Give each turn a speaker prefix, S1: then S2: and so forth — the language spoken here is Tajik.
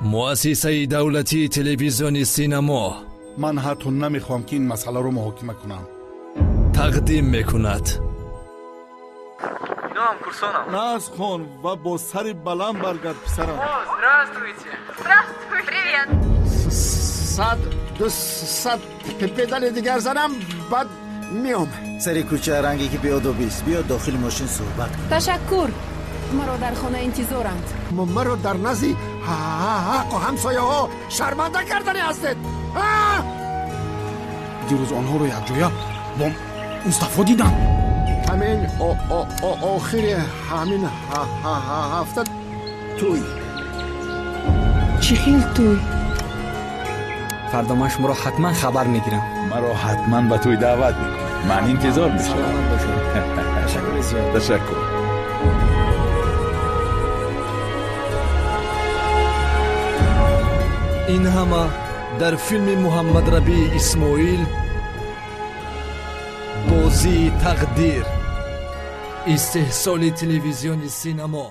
S1: Муассисаи давлатии телевизиони Синамо
S2: Ман ҳатто намехоҳам, ки ин масъаларо муҳокима кунам.
S1: тақдим мекунад.
S3: Ино ҳамкурсонам.
S2: Нағз хон ва бо сари баланд баргард, писарам.
S3: О, здравствуйте!
S4: Здравствуй! Привет!
S5: 100, 200 педали дигар занам, баъд меом.
S6: Сари кӯча ранге ки беодобист. Биё, дохили мошин суҳбат кун.
S7: Ташаккур, маро дар хона интизоранд.
S5: Маро дар назди ҳаққу ҳамсояҳо шарманда кардани ҳастед.
S8: Дирӯз онҳоро якҷоя бо Мустафо дидам.
S5: Ҳамин охири ҳамин ҳафта тӯй.
S7: Чӣ хел тӯй?
S9: Фардо ман шуморо ҳатман хабар мегирам.
S10: Маро ҳатман ба тӯй даъват мекунед. Ман интизор мешавам.
S9: Саломат бошед, ташаккури зиёд.
S10: Ташаккур.
S1: Ин ҳама дар филми Муҳаммадрабии Исмоил «Бозии тақдир», истеҳсоли телевизиони Синамо.